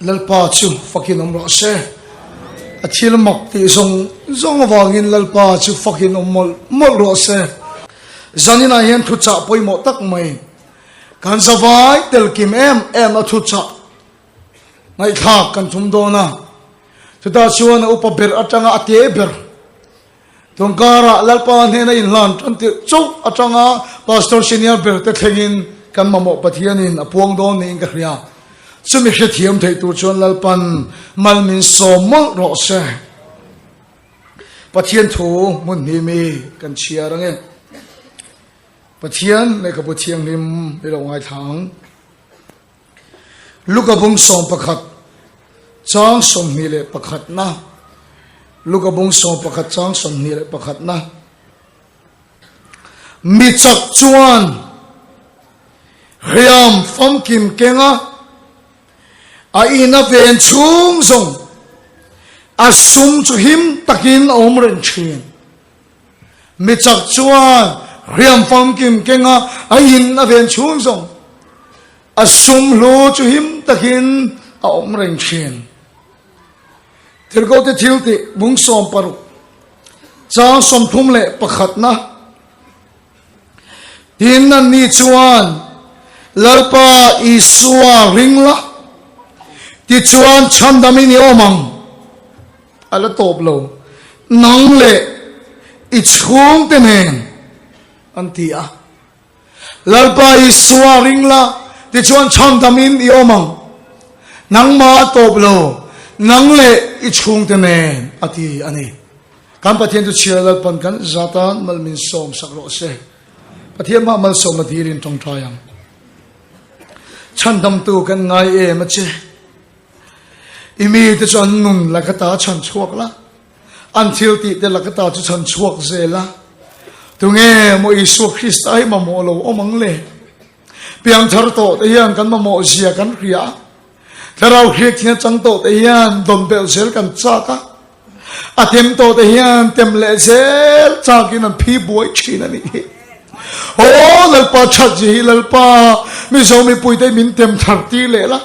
Lalpa chu fakin awm rawh se. A thil mak tih zawng zawng avangin Lalpa chu fakin awm mawlh mawlh rawh se. Zaninah hian thuchah pawimawh tak mai kan zavai tel kim em em a thuchah ngaihthlak kan tum dawn a. Chutah chuan a upa ber atanga a te ber Tawngkarah Lalpa hnena inhlan tan tirh chauh atanga Pastor Senior ber te thlengin kan mamawh Pathianin a puang dawn niin ka hria. Chumi hrethiam theih tur chuan Lalpan mal min sawm mawlh rawh se. Pathian thu hmun hnih mi kan chhiar ange. Pathian lehkhabu thianghlim i lo ngaithla ang. Luka bung 11 chang 21 na Luka bung 11 chang 21 na Mi chak chuan hriam famkim kenga a in a ven chhung zawng a sum chu him takin a awm reng thin. Mi chak chuan hriam famkim kenga a in a ven chhung zawng a sum hlu chu him takin a awm reng thin. Thilkote thil tih bung 60 chang 31 na Tin anni chuan Lalpa Isua ring la, tichuan chhandamin i awm ang. A la tawp lo, nang leh i chhungte nen an ti a. Lalpa Isua ring la, tichuan chhandamin i awm ang. Nangmah a tawp lo, nang leh i chhungte nen a ti a ni. Kan Pathian chu chhiar Lalpan kan zatan mal min sawm sak rawh se. Pathian mah malsawmna dirin tawngtai ang. Chhandamtu kan ngai em a che. I mi te chu an nun lakata chhan chhuak la. An thil tih te lakata chu chhan chhuak zel a. Tunge maw Isua Krista hi mamawh lo awm ang le? Piangthar tawh te hian kan mamawh zia kan hria a. Thlarau hriak thina chang tawh te hian dawn belh zel kan chak a. A tem tawh te hian tem leh zel chakin an phi buai thin a nih hi. Aw Lalpa that ji hi Lalpa Mizo mipuite min tem thar tir leh la.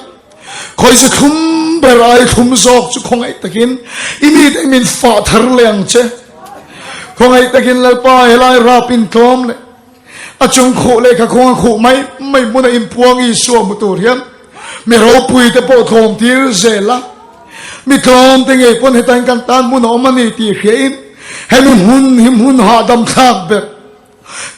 Khawisa thlum ber ai thlum zawk chu khawngaih takin i mite min fah thar leh ang che. Khawngaih takin Lalpa helai rap in tlawm leh a chung khuh leh kha khawnga khuh mai mai hmuna inpuang Isua hmu tur hian mi ropui te pawh tlawm tir zel a. Mi tlawm te ngei pawn hetain kan tan hmun a awm a ni tih hriain hemi hmun hi hmun hahdam thlak ber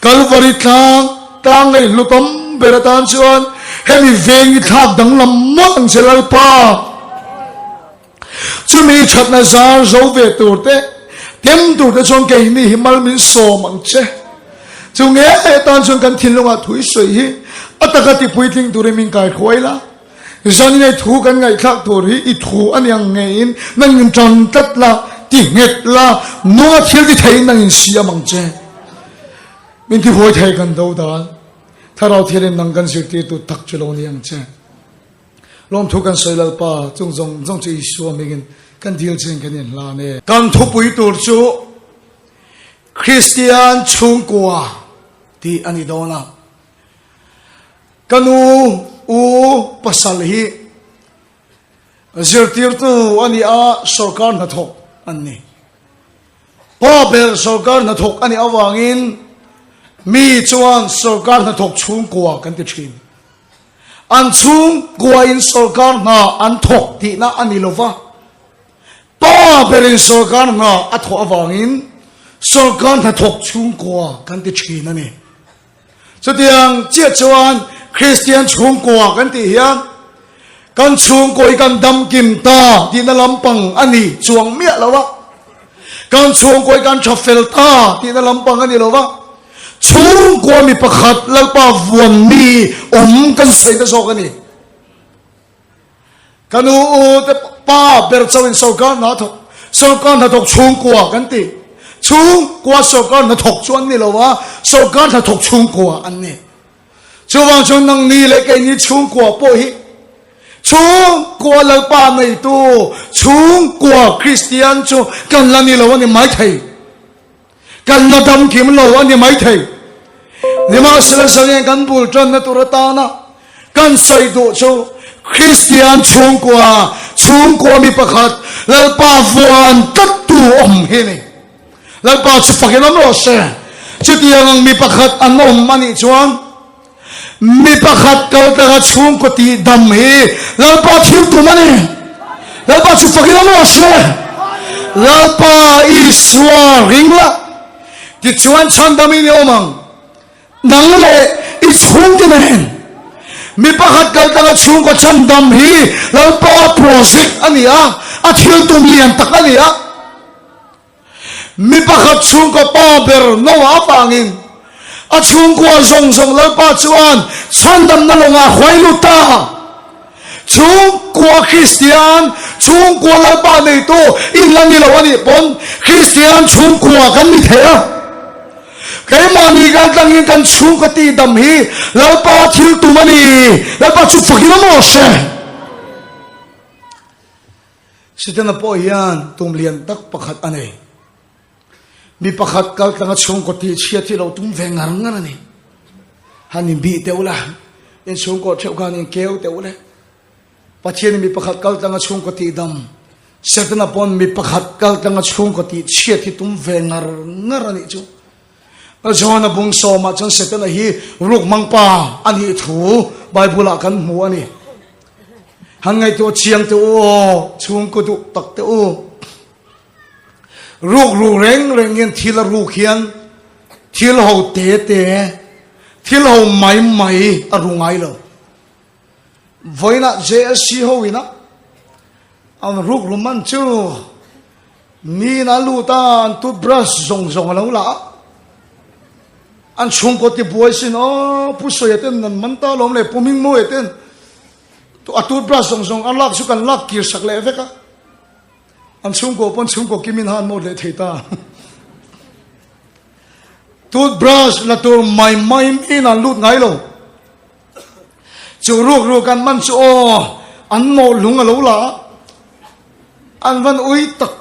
Kalvari tlang tlang leh hlutam ber atan chuan hemi veng hi thlak danglam mawlh ang che Lalpa. Chumi thatna zar zo ve tur te tem tur te chuan keini hi mal min sawm ang che. Chu nge atan chuan kan thinlungah thui sawi hi a taka tipuitling turin min kaihruai la. Zan in ei thu kan ngaihthlak tur hi i thu a ni ang ngeiin nang in tan tlat la, ti nghet la, nunga thil ti theiin nang in siam ang che. Min ti huai thei kan do dan, thlarau thialin nang kan zirtirtu tak chu lo ni ang che. Lawmthu kan sawi Lalpa chung zawng zawng chu Isua hmingin kan dil chin kan inhlan e. Kan thupui tur chu Kristian chhungkua tih a ni dawn a. Ka nu u pasal hi zirtirtu a ni a, sorkar hnathawk an ni. Pa ber sorkar hnathawk a nih avangin mi chuan sorkar hnathawk chhungkua kan ti thin. An chhungkuain sorkar hna an thawk tihna a ni lova, pa berin sorkar hna a thawh avangin sorkar hnathawk chhungkua kan ti thin a ni. Chutiang chiah chuan Kristian chhungkua kan tih hian kan chhungkaw hi kan damkim ta tihna lampang a ni chuang miah lo a, kan chhungkaw hi kan tha fel ta tihna lampang a ni lo va, chhungkua mi pakhat Lalpa vuan mi awm kan sawi ta zawk a ni. Ka nu u te pa ber chauhin sorkar hna thawk, sorkar hnathawk chhungkua kan ti. Chhungkua sorkar hnathawk chu an ni lo a, sorkar hnathawk chhungkua an ni. Chuvang chuan nangni leh keini chhungkua pawh hi chhungkua Lalpa neitu, chhungkua Kristian chu kan la ni lo a ni maithei. Kan la dam kim lo a ni maithei. Nimahsela zalen kan bul tanna tur atana kan sawi duh chu. Kristian chhungkua, chhungkua mi pakhat Lalpa vuan tlattu awm hi a ni. Lalpa chu fakin awm rawh se. Chutiang ang mi pakhat an awm a nih chuan mi pakhat kal taka chhungkaw tih dam hi Lalpa thil tum a ni. Lalpa chu fakin awm rawh se. Lalpa Isua ring la, tichuan chhandamin i awm ang. Nang leh i chhungte nen mi pakhat kal taka chhungkaw chhandam hi Lalpa project a ni a, a thil tum lian tak a ni a. Mi pakhat chhungkaw pa ber Noah avangin a chhungkua zawng zawng Lalpa chuan chhandamna lawngah a huai lut ta. Chhungkua Kristian, chhungkua Lalpa neitu in la ni lo a nih pawn Kristian chhungkua kan ni thei a. Keimahni kan tlangin kan chhungkaw tihdam hi Lalpa thil tum a ni. Lalpa chu fakin a maw hre. Setana pawh hian tum lian tak pakhat a nei. Mi pakhat kal tlanga chhungkaw tih chhiat hi lo tum ve ngar ngar a ni. Han inbih teuh la, in chhungkaw theuh khan in keu teuh le. Pathianin mi pakhat kal tlanga chhungkaw tih dam, Setana pawn mi pakhat kal tlanga chhungkaw tih chhiat hi tum ve ngar ngar a nih chu. John-a bung sawmah chuan Setana hi ruk mang pa a nih thu Bible-ah kan hmu a ni. Han ngaihtuah chiang teh u aw, chhungkaw duh tak teh u. Ruk ru reng reng hian thil a ruk hian thil ho te te, thil ho mai mai a ru ngai lo. Vawiinah JSC ho ina an ruk ru man chu miin a lut a, an toothbrush zawng zawng a lo la a. An chhungkaw tibuai sin aw Pu Sawia ten an man ta alawm le Pu Hmingmawia ten a toothbrush zawng zawng a lak chu kan lak kir sak leh vek a. An chhungkaw pawn chhungkaw kimin han nawt leh thei ta. Toothbrush la tur mai mai miin an lut ngai lo. Chu ruk ruk an man chu aw, an nawh lung a lo la a, an van ui tak.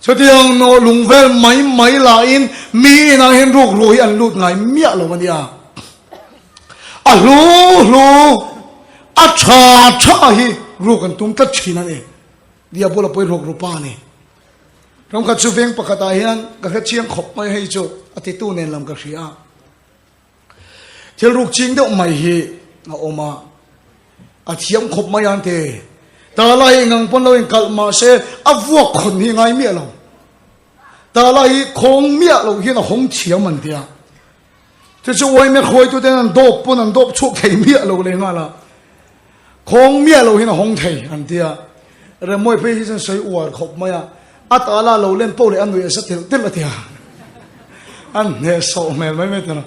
Chutiang nawh lung vel mai mai la in mi inah hian ruk ruk hi an lut ngai miah lo a nia. A hlu hlu, a tha tha hi ruk an tum tlat thin a ni. Diabola pawh hi ruk rupa a ni. Ramkhat chu veng pakhatah hian ka hre chiang khawp mai hei chu a titu nen lam ka hria a. Thil ruk ching deuh mai hi a awm a, a thiam khawp mai ang te. Tala hi engang pawn lo inkalh mah se a vuak khawn hi ngai miah lo. Tala hi khawng miah lo hian a hawng thiam an tia. Chu chu uaime khawitu ten an dawp pawn an dawp chhuak thei miah lo leh nghal a. Khawng miah lo hian a hawng thei an tia. Remawi phei hi chuan sawi uar khawp mai a. A tala lo len poh leh a nuih a za telh telh a tia. An hneh sawh hmel mai mai tana.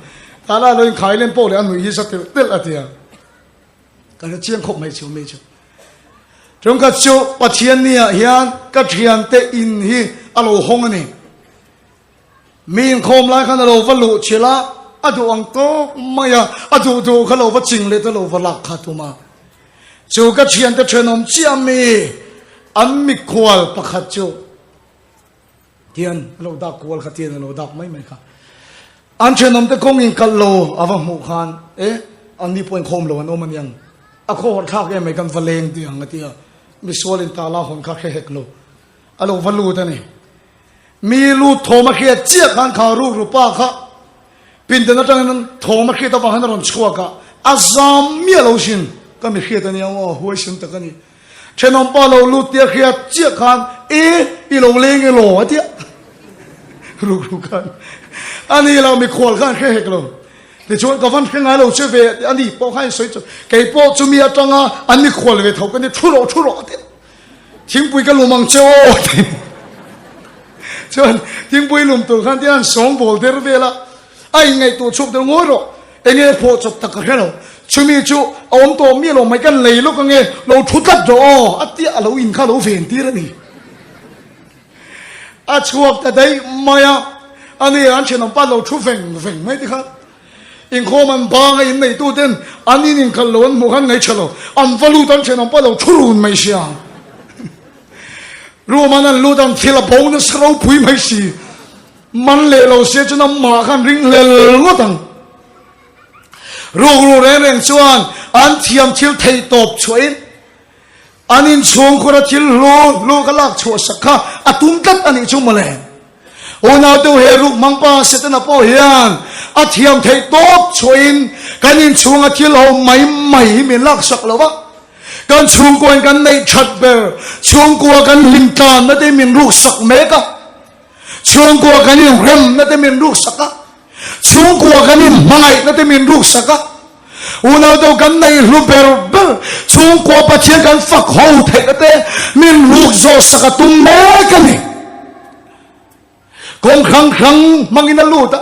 Tala lo inkhai len poh leh a nuih hi za telh telh a tia. Ka hre chiang khawp mai chu mi chu. Ṭawngkhat chu Pathian ni ah hian ka ṭhiante in hi a lo hawng a ni. Mi inkhawm lai khan a lo va luh chhilh a, a duh ang tawk mai a, a duh duh kha lo va ching leh te lo va lak kha tum a. Chu ka thiante thenawm chiah mi an mikhual pakhat chu tian a lo dak kual kha tian a lo dak mai mai kha. An thenawm te kawng inkalh lo a va hmuh khan e an ni pawh inkhawm lo an awm aniang a khawhawrh thlak em mai kan va leng tih ang a ti a, misual in tala hawn kha hre hek lo a lo va lut a ni. Mi lut thawm a hriat chiah khan kha rukru pa kha pindan atangin thawm a hriat avang hian a rawn chhuak a, a zam miah lo sin ka mi hriat a nia aw huaisen tak a ni. Thenawm pa lo lut tia hriat chiah khan e i lo leng e law a tia rukru khan a ni lo mikhual khan hre hek lo. Tichuan ka van hre ngai lo che ve a ni pawh khan sawi chu kei pawh chumi atanga an mikhual ve tho ka ni thu rawh thu rawh a tia. Thingpui ka lum ang che aw ti chuan thingpui lum tur khan tian sawngbawl der vel a, a inngaihtuah chhuak deuh ngawi rawh, enge pawh chawp tak ka hre lo, chumi chu a awm tawh miah lo mai kan lei lawk ange lo thu tlat rawh aw a tia a lo in kha lo ven tir a ni. A chhuak ta daih mai a, ani an thenawm pa lo thu veng veng mai te khan. Inkhawm an bang a inneitu ten an in inkhalh lo an hmuh khan ngaihṭha lo, an va lut an ṭhenawm pawh lo thu run mai sia. Room an an lut an thil a bo nasa ropui mai si. Man leh lo sia chuan amah khan ring hlel ngawt ang. Rukru reng reng chuan An thiam thil theih tawp chhuahin an inchhungkhura thil hlu hlu ka lak chhuah sak kha a tum tlat a nih chu mawle. Unau deuh he ruk hmangpa Setana pawh hian a thiam theih tawp chhuahin kan inchhunga thil ho mai mai hi min lak sak lo va, kan chhungkuain kan neih that ber chhungkua kan hlim tlanna te min ruk sak mek a, chhungkua kan inremna te min ruk sak a, chhungkua kan inhmangaihna te min ruk sak a, unau deuh kan neih hlu ber ber chhungkua Pathian kan fak ho theihna te min ruk zawh sak a tum mek a ni. Kawng hrang hrang hmangin a lut a,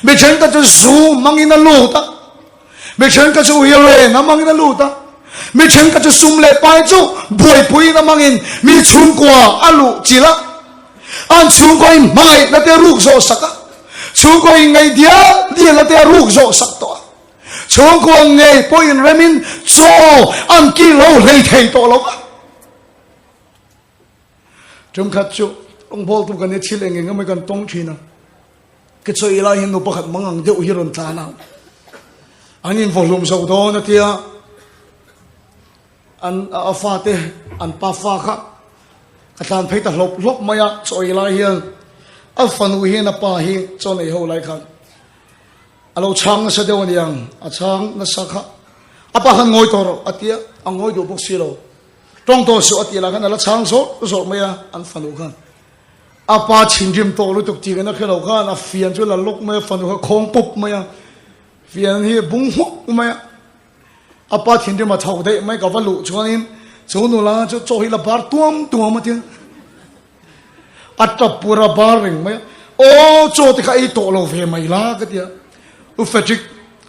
mi thenkhat chu zu hmangin a lut a, mi thenkhat chu uialeng a hmangin a lut a, mi thenkhat chu sum leh pai chu buaipuiin a hmangin mi chhungkua a luh chilh a, an chhungkua in hmangaihna te a ruk zawh sak a, chhungkua in ngaih dial dialna te a ruk zawh sak tawh a, chhungkua ngei pawh inremin chaw an kil ho hlei thei tawh lo va. Ṭumkhat chu rawngbawltu kan i thil eng eng emaw kan tawng ṭhin a, ka chawi lai hian nu pakhat mangang deuh hi rawn tlan a, an invaw hlum zo dawn a tia, an a fate an pa fa kha ka tlan phei ta hlawp hlawp mai a, chawi lai hian a fanu hian a pa hi chaw nei ho lai khan a lo chhang nasa deuh a niang, a chhang nasa kha a pa khan ngawi tawh rawh a tia, a ngawi duh bawk si lo. Tawng tawh suh a tih lah khan a la chhang zawrh zawrh mai a, an fanu khan a pa thinrim tawh lutuk tih kan a hre lo khan a fian chu la lawk mai a, fanu kha khawng pawp mai a, fian hi bung hmawk mai a, a pa thinrim a chho daih mai ka va luh chuanin chu nula chu chaw hi la bar tuam tuam a tia, a tap pur a bar reng mai a, aw chaw te kha ei tawh lo ve mai la ka ti a, U Frederick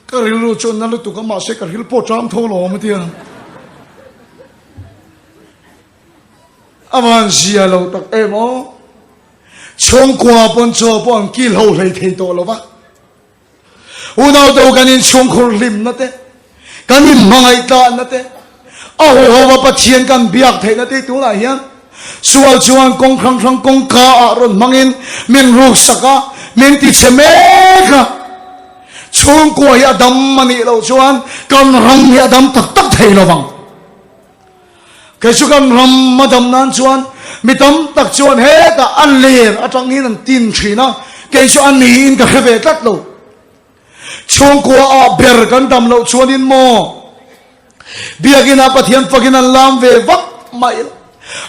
ka rilru chu na lutuk a mahse ka ril pawh ṭam tho lo awm a tia. A van zia lo tak em aw. Chhungkua pawn chaw pawh an kil ho hlei thei tawh lo va. Unau do kan inchhungkhur hlimna te, kan inhmangaih tlahna te, a huho a Pathian kan biak theihna te tunah hian sual chuan kawng hrang hrang kawngka ah rawn hmangin min ruksak a, min tichhe mek a. Chhungkua hi a dam a nih loh chuan kan ram hi a dam tak tak thei lo vang. Kei chu kan ram a dam nan chuan mi tam tak chuan hetah a ler atang hian an tin thin a, kei chu a niin ka hre ve tlat lo. Chhungkua ah ber kan dam loh chuanin maw Biakinn ah Pathian fakin an lam ve vak mai la,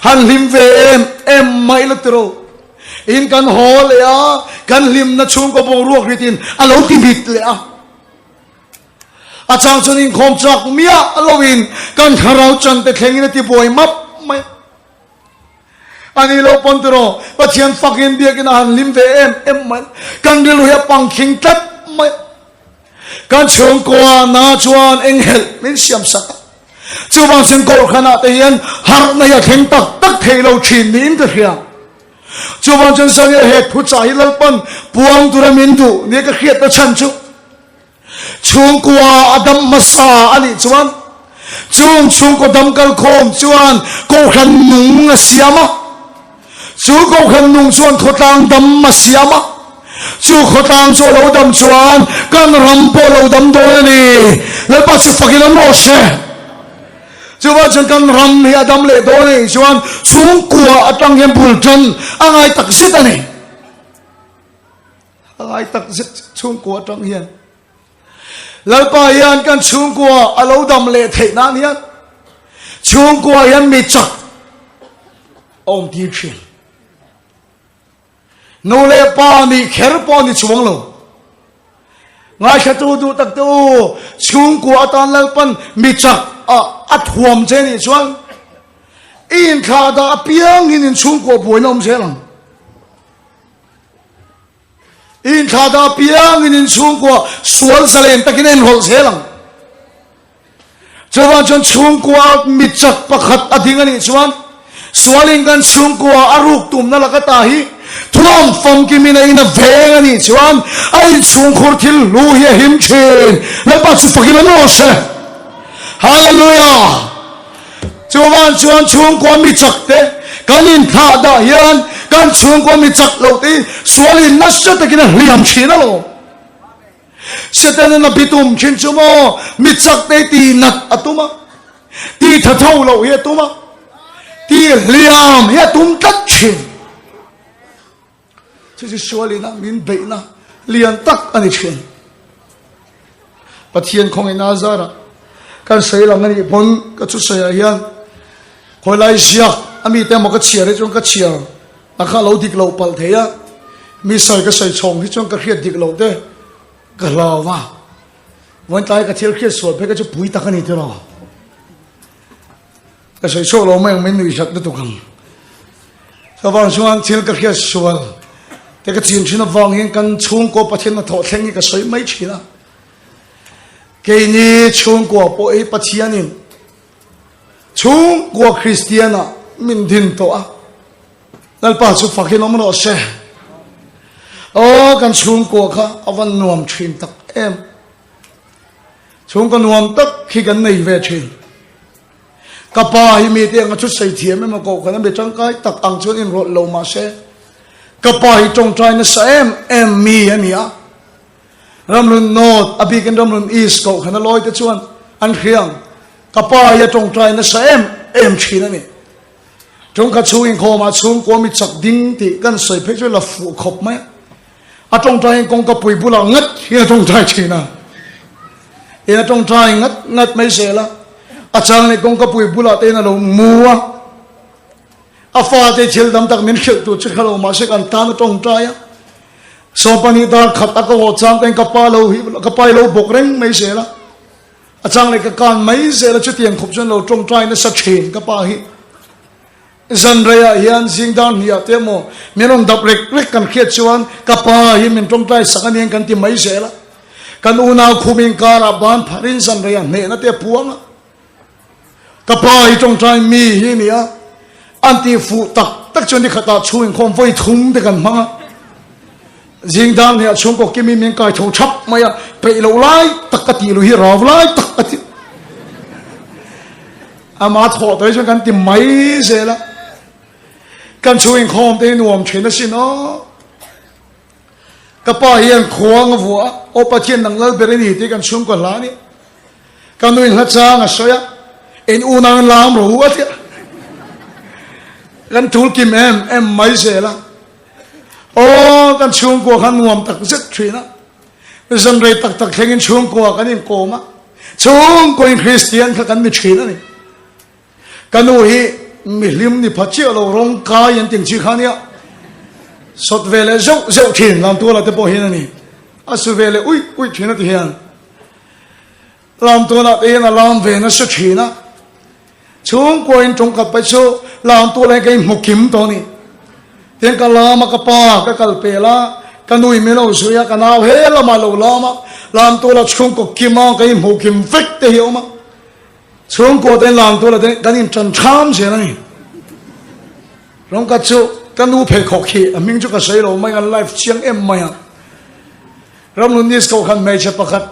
han hlim ve em em mai la tiro. In kan haw leh a, kan hlimna chhungkaw boruak ritin a lo ti bit leh a. A chang chuan inkhawm chak miah loin kan thlarau chan te thlengin a ti buai map mai a. A ni lo pawn tiraw, Pathian fakin biakin a han hlim ve em em mai. Kan rilru hi a pangkhing tlat mai. Kan chhungkaw na chuan eng helh min siam sak a. Chuvang chuan Kohhranah te hian harhna hi a thleng tak tak thei lo thin niin ka hria. Chuvang chuan Sangia he thuchah hi Lalpan puang tura min duh nia ka hriatna chhan chu Chhungkua a dam hmasa a nih chuan chung chhungkaw dam kalkhawm chuan Kohhran nung a siam a, chu Kohhran nung chuan khawtlang dam a siam a, chu khawtlang chu a lo dam chuan kan ram pawh a lo dam dawn a ni. Lalpa chu fakin awm rawh se. Chuvang chuan kan ram hi a dam leh dawn a nih chuan chhungkua atang hian bul tan a ngai tak zet a ni. A ngai tak zet chhungkua atang hian Lalpa hian kan chhungkua a lo dam leh theih nan hian chhungkua hian mi chak a awm tir thin. Nu leh pa nih kher pawh ni chuang lo. Ngaithlatu duh tak te u, chhungkua atan Lalpan mi chak a a thuam che nih chuan i inthlah dah apiangin in chhungkua buaina awm zel ang. Inthlah dah piangin in chhungkua sual zalen takin a inrawlh zel ang. Chuvang chuan chhungkua mi chak pakhat a ding a nih chuan sualin kan chhungkua a ruk tumna laka ta hi thuam famkimin a in a veng a nih chuan a inchhungkhur thil hlu hi a him thin. Lalpa chu fakin awm rawh se. Hallelujah! Chuvang chuan chhungkua mi chak te kan inthlah dah hian kan chhungkua mi chak loh te hi sualin nasa takin a hliam thin alawm. Setanan a bitum thin chu maw mi chak te ti nat a tum a, ti tha tho loh hi a tum a, ti hliam hi a tum tlat thin. Chu chu sualina min beihna lian tak a ni thin. Pathian khawngaihna a zara kan sawi lang a nih pawn ka thusawiah hian khawilai ziak a mite emaw ka chhiar hi chuan ka chhiar a kha lo dik loh palh thei a, mi sawi ka sawi chhawng hi chuan ka hriat dik loh te ka hlau va, vawiin ka thil hriat sual phei kha chu pui tak a ni tiraw. Ka sawi chhuak lo mai ang min nuih hlat lutuk ang. Chuvang chuan thil ka hriat sual te ka chin thin avang hian kan chhungkaw Pathian hnathawh thleng hi ka sawi mai thin a. Keini chhungkua pawh hi Pathianin chhungkua Kristian ah min din tawh a. Lalpa chu fakin awm rawh se. Aw kan chhungkua kha a van nuam thin tak em. Chhungkaw nuam tak hi kan nei ve thin. Ka pa hi mite anga chu sawi thiam emaw koh khan a mi tangkai tak ang chuan inrawlh lo mah se, ka pa hi tawngtai nasa em em mi a ni a. Ramhlun North, a bikin Ramhlun East koh khan a lawi te chuan an hria ang. Ka pa hi a tawngtai nasa em em thin a ni. Tawngkhat chhung inkhawmah chhungkua mi chak ding tih kan sawi phei chu la fuh khawp mai a. A tawngtai in kawngka pui bulah ngat hi a tawngtai thin a. In a tawngtai ngat ngat mai zel a. A chang leh kawngka pui bulah te in a lo mu a. A fate thil dam tak min hrilh tur chu kha lo mahse kan tan a tawngtai a. Sawmpahnih dar khat a ka haw chang te in ka pa lo hi ka pa hi lo bawk reng mai zel a. A chang leh ka kan mai zel a chutiang khawp chuan lo tawngtai nasa thin ka pa hi. Zan reiah hian zing dar hniah te emaw min rawn dap rek rek kan hriat chuan ka pa hi min tawngtai sak a nia kan ti mai zel a. Kan unau khum inkarah ban pharin zan reiah hnehna te a puang a. Ka pa hi tawngtai mi hi a ni a, an tih fuh tak tak chuan nikhatah chhung inkhawm vawi thum te kan hmang a. Zing dar hniah chhungkaw kimi min kai tho thap mai a, peih loh lai tak ka tih luh hi rau lai tak ka ti. Ama thawh tawh hi chuan kan ti mai zel a, kan chhung inkhawm te hi nuam thin asin aw. Ka pa hian khuang a vuah a, aw Pathian nang lal ber i ni tih kan chhungkaw hla a ni. Ka nuin hla chang a sawi a, in unau in lam rawh u a ti a. Kan thul kim em em mai zel a, aw kan chhungkua khan nuam tak zet thin a. Zan rei tak tak thlengin chhungkua kan inkawm a, chhungkuain Kristian kha kan ni thin a ni. Ka nu hi mihlim ni pha chiah lo rawng kai an ting chi kha nia. Sawt ve leh zeuh zeuh thin Lamtuala te pawh hian a ni. A su ve leh uih uih thin a ti hian. Lamtuala te hian a lam ve nasa thin a. Chhungkuain tawngkhat paih chu Lamtuala hian ka inhmu kim tawh a ni. Tin ka lam a ka pa ka kal pel a, ka nui min lo zui a, ka nau he lamah lo lam a, Lamtuala chhungkaw kim a ka inhmu kim vek te hi a awm a. Chhungkaw te Lamtuala te kan intan tham zel a ni. Rawngkhat chu ka nu pheikhawk hi a hming chu ka sawi lo mai a, life chiang em mai a. Ramlun East kohhran hmeichhe pakhat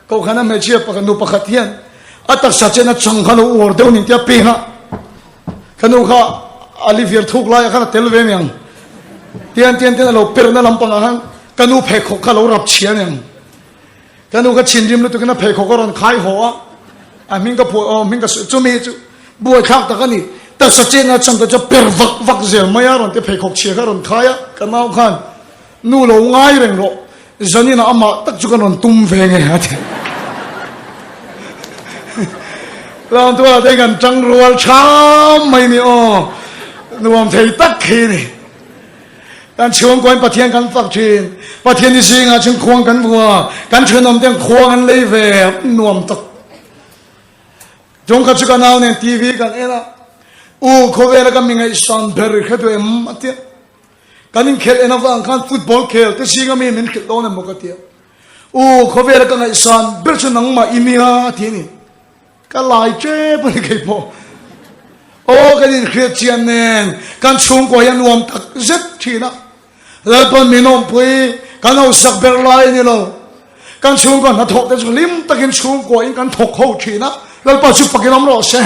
Kohhran a hmeichhia pakhat nu pakhat hian a taksa chen a chang kha lo uar deuh ning tia peng a ka nu kha a li vir thuk lai ah khan a tel ve niang tian tian tian a lo per na lampang ah khan ka nu pheikhawk kha lo rap chhia niang ka nu kha thinrim lutuk in a pheikhawk a rawn khai haw a a hming ka phuah aw hming ka chumi chu buai thlak tak a ni taksa chen a chang te chu per vak vak zel mai a rawn ti pheikhawk chhia kha a rawn khai a ka nau khan Nu lo ngai reng rawh, zanin ah amah tak chu kan rawn tum ve nge a ti. Lamtuala te kan tang rual tham mai ni aw, nuam thei tak khi ni. Kan chhungkuain Pathian kan fak thin, Pathian i zingah chuan khuang kan vua, kan thenawm ten khuang an lei ve, nuam tak. Chungkhat chu ka nau nen TV kan en a, u khawvela ka mi ngaihsan ber i hre duh em a tia. Kan inkhelh en avang khan football khel te zinga mi min hrilh dawn emaw ka ti a. U, khawvela ka ngaihsan ber chu nangmah i nia a ti a ni. Ka lai tep a ni kei pawh. Aw, kan inhriat chian nen kan chhungkua hi a nuam tak zet thin a. Lalpan min awmpui, kan hausak ber lai a ni lo. Kan chhungkua hnathawh te chu hlim takin chhungkua in kan thawk ho thin a, Lalpa chu fakin awm rawh se.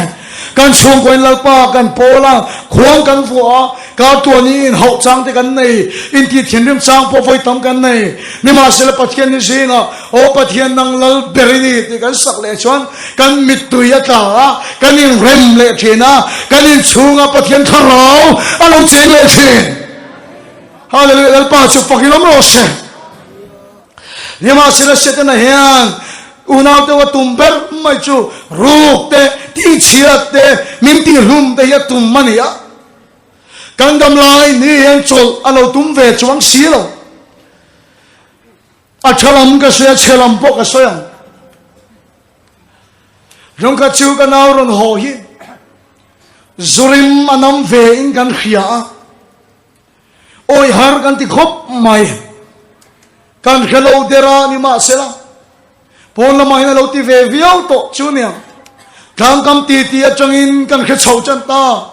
Kan chhungkaw in Lalpa kan pawl a, khuang kan vuah a, kar tuan in inhauh chang te kan nei, intih thinrim chang pawh vawi tam kan nei. Nimahsela Pathian ni zingah, Aw Pathian nang lal ber i ni tih kan sak leh chuan kan mittui a tla a, kan inrem leh thin a, kan inchhungah Pathian thlarau a lo cheng leh thin. Hallelujah, Lalpa chu fak in awm rawh se. Nimahsela Setana hian unau deuh a tum ber mai chu ruk te, tihchhiat te, min tihhlum te hi a tum a ni a. Kan dam lai ni hian chawlh a lo tum ve chuang si lo. A tha lam ka sawi a, chhe lam pawh ka sawi ang. Rawngkhat chu ka nau rawn haw hi zurim a nam ve in kan hria a. Awi har kan ti khawp mai. Kan hre lo der a ni mahsela pawn lamah hian a lo ti ve viau tawh chu nia. Tlangkam titi atangin kan hre chho chan ta.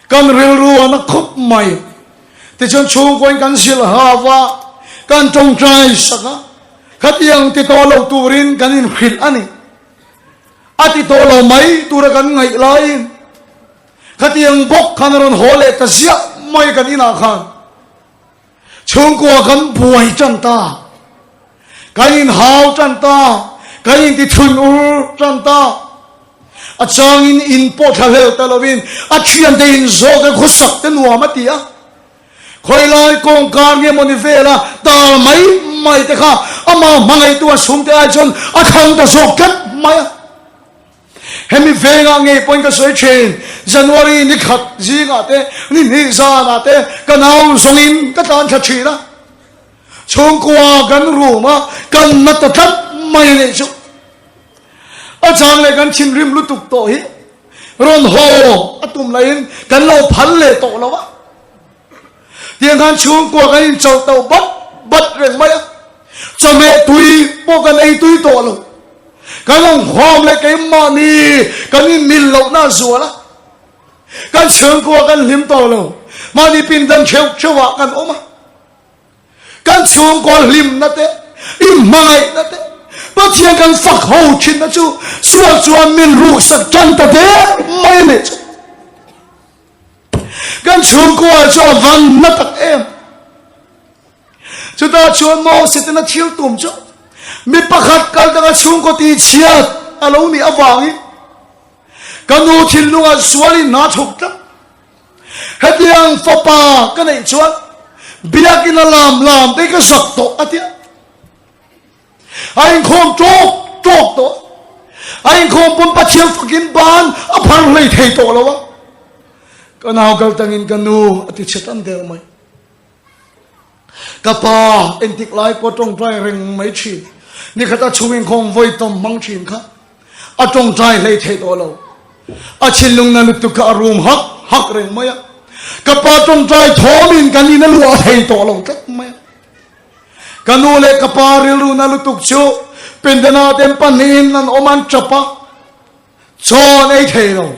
Kan rilru a na khawp mai. Tichuan chhungkawiin kan zilh hau a, kan tawngtai sak a, khatiang ti tawh lo turin kan inhrilh a ni. A ti tawh lo mai tura kan ngaih laiin Khatiang bawk khan a rawn haw leh ta ziah mai kan inah khan chhungkua kan buai tan ta, kan inhau tan ta, kan intithun ur tan ta. A changin in pawh thla hlel ta lovin a thiante in zawk e khawsak te nuam a ti a. Khawilai kawngkar nge mawni vela tal mai mai te kha amah hmangaihtu a chhungte ai chuan a thlang ta zawk tlat mai a. Hemi vengah ngei pawhin ka sawi thin, January ni khat zingah te, ni hnih zanah te ka nau zawngin ka tlan thla thin a. Chhungkua kan room a, kan na ta tlat mai a nih chu. A chang leh kan thinrim lutuk tawh hi rawn haw a tum laiin kan lo phal leh tawh lo a. Tiang khan chhungkua kan inchawlh tauh bat bat reng mai a, chawhmeh tui pawh kan ei tui tawh lo. Kan awmkhawm leh keimahni kan inmil lohna a zual a, kan chhungkua kan hlim tawh lo. Mahni pindan theuh theuhah kan awm a, kan chhungkua hlimna te, inhmangaihna te, Pathian kan fak ho thinna chu sual chuan min ruksak tan ta der mai a nih chu. Kan chhungkua chu a van na tak em. Chutah chuan maw Setana thil tum chu mi pakhat kal danga chhungkaw ti chhiat a lo nih avangin ka nu thinlungah sualin hna thawk tlat. Hetiang fapa ka neih chuan biakina lam lam te ka zak tawh a tia. A inkhawm tawk tawk tawh. A inkhawm pawn Pathian fakin ban a phar hlei thei tawh lo a. Ka nau kal tangin ka nu a ti chhe tan der mai. Ka pa entik lai pawh tawngtai reng mai thin. Nikhat a chhung inkhawm vawi tam hmang thin kha a tawngtai hlei thei tawh lo. A thinlung na lutuk kha a rum hak hak reng mai a. Ka pa tawngtai thawmin kan in a luah thei tawh lo tlat mai a. Ka nu leh ka pa rilru na lutuk chu Pendana ten pahnihin an awm an tap a, chaw an ei thei lo.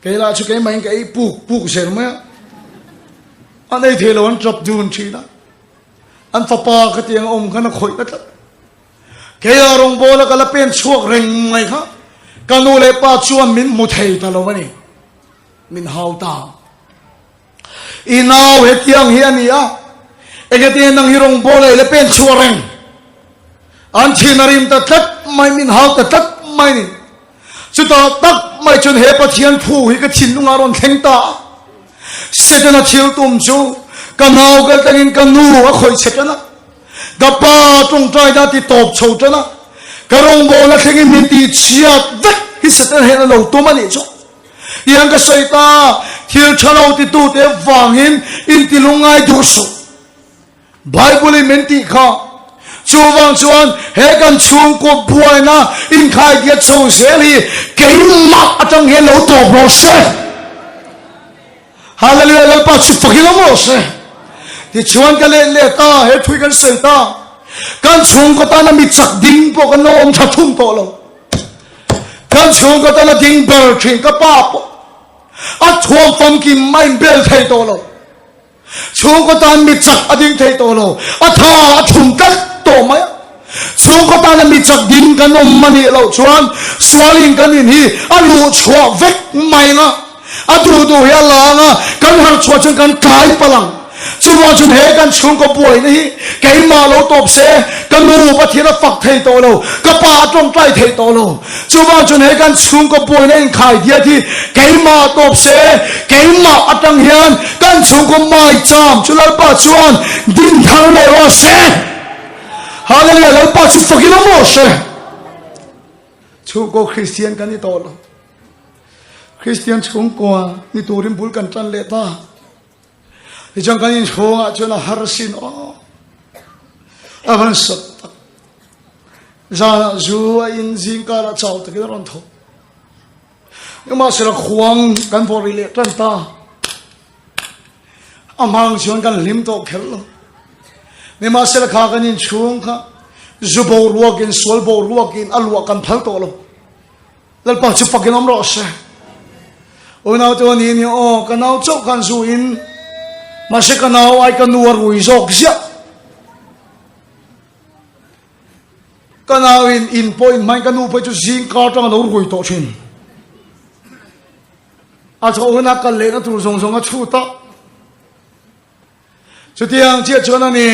Kei lah chu keimahin ka ei puk puk zel mai a, an ei thei lo an tap dun thin a, an fapa ka tiang awm khan a khawih ta tlat. Keia rawngbawl a ka la pen chhuak reng mai kha ka nu leh pa chuan min hmu thei ta lo a ni, min hau ta. I nau hetiang hi a ni a, engati nang hi rawngbawl ei le pen chhuah reng. An thin a rim ta tlat mai, min hau ta tlat mai ni. Chutah tak mai chuan he Pathian thu hi ka thinlungah rawn thleng ta a. Setana thil tum chu ka nau kal tangin ka nu a khawih chhe tan a, ka pa tawngtai da ti tawp chho tan a, ka rawngbawl a thlengin min tih chhiat vek hi Setana hian a lo tum a nih chu. Tiang ka sawi ta, thil tha lo titute vangin inti lungngai duh suh. Bible in min tih kha. Chuvang chuan he kan chhungkaw buaina inkhaidiat chho zel hi keimah atang hian lo tawp rawh se. Hallelujah, Lalpa chu fakin awm rawh se. Tichuan ka let leh ta, he thui kan sawi ta. Kan chhungkaw tana mi chak ding pawh kan lo awm tha thung tawh lo. Kan chhungkaw tana ding ber thin ka pa pawh a thuam famkim a inbel thei tawh lo. Chhungkaw tan mi chak a ding thei tawh lo, a tha a thum tlat tawh mai a. Chhungkaw tana mi chak ding kan awm a nih loh chuan sualin kan in hi a luh chhuah vek mai ang a, a duh duh hi a la ang a, kan harh chhuah chuan kan tlai palh ang. Chuvang chuan he kan chhungkaw buaina hi keimah lo tawp se, ka nu Pathian a fak thei tawh lo, ka pa a tawngtai thei tawh lo. Chuvang chuan he kan chhungkaw buaina inkhai diat hi keimah tawp se, keimah atang hian kan chhungkaw maicham chu Lalpa chuan din thar leh rawh se. Hallelujah, Lalpa chu fakin awm rawh se. Chhungkaw Kristian kan ni tawh lo. Kristian chhungkua ni turin bul kan tan leh ta. Tichuan kan inchhungah chuan a har sin aw. A van sat tak. Zanah zu a in zingkarah chau takin a rawn tho. Nimahsela khuang kan vawrh rih leh tan ta. A hmang chuan kan hlim tawh kher lo. Nimahsela kha kan inchhung kha zu boruakin sual boruakin a luah kan phal tawh lo. Lalpa chu fakin awm rawh se. Unau te ani ni aw ka nau chauh khan zu in mahse ka nau ai ka nu a rui zawk ziah. Ka nau in in pawh in hmain ka nu pawh chu zing kar tang a lo rui tawh thin. A chhoh hunah kal lehna tur zawng zawng a chhut a. Chutiang chiah chuan a ni,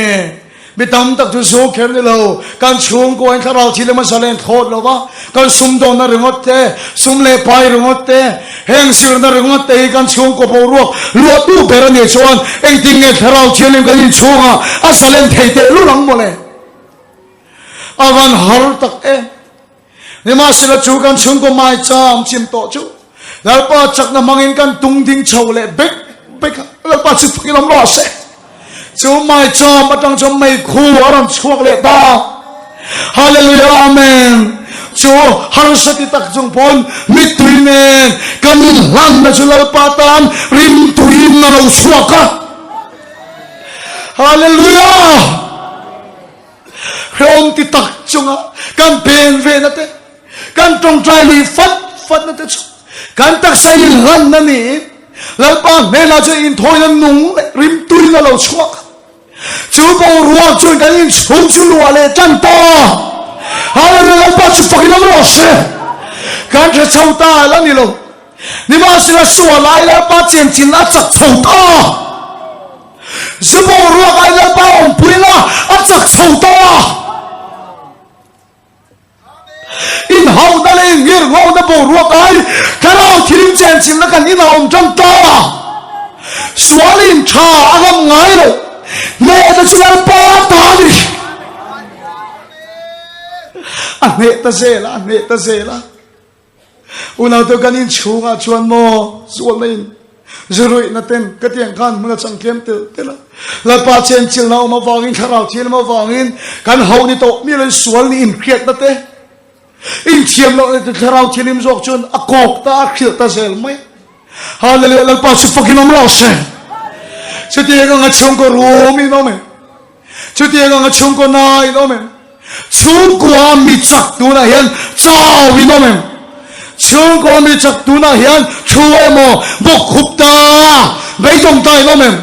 mi tam tak chu zu kher ni lo, kan chhungkuain thlarau thil emaw zalen thlawt lo va, kan sumdawnna ringawt te, sum leh pai ringawt te, heng zirna ringawt te hi kan chhungkaw boruak luahtu ber a nih chuan engtin nge thlarau thianghlim kan inchhungah a zalen thei tehlul ang mawle? A van har tak e. Nimahsela chu kan chhungkaw maicham chim tawh chu Lalpa chakna hmangin kan tung ding chho leh bek bek a, Lalpa chu fakin awm rawh se. Chu maicham atang chuan meikhu a rawn chhuak leh ta. Hallelujah Amen. Chu harsa ti tak chung pawn mittui nen kan inhlanna chu Lalpa tan rimtuiin a lo chhuak a. Hallelujah. Hrehawm ti tak chunga kan pen ve na te, kan tawngtai lui fat fat na te chu kan taksa in hlan na ni. Lalpa hnenah chuan inthawina nung leh rimtuin a lo chhuak. Chu boruak chuan kan inchhung chu luah leh tan ta. Hallelujah, Lalpa chu fakin awm rawh se. Kan hre chho ta la ni lo. Nimahsela sual ai Lalpa chianchin a chak chho ta. Zu boruak ai Lalpa awmpui la a chak chho ta. Inhauhna leh inngirngawhna boruak ai thlarau thilim chenchilhna kan inah awm tan ta. Sual in tha a ngam ngai lo. Hnehna chu Lalpa ta a ni. A hneh ta zel a, a hneh ta zel a. Unaute kan in chhungah chuan maw zualna in zuruihna ten ka tiang khan hmun a chang tlem tel tel a. Lalpa chenchilhna awm avangin thlarau thianghlim avangin kan ho ni tawh mi lo sual ni inhriatna te inthiam lohna te thlarau thianghlim zawk chuan a kawk ta a hrilh ta zel mai. Hallelujah Lalpa chu fakin awm rawh se. Chutiang anga chhungkaw rum in awm em? Chutiang anga chhungkaw na in awm em? Chhungkua mi chak tunah hian chau in awm em? Chhungkua mi chak tunah hian thu emaw bawk khup ta beidawng ta in awm em?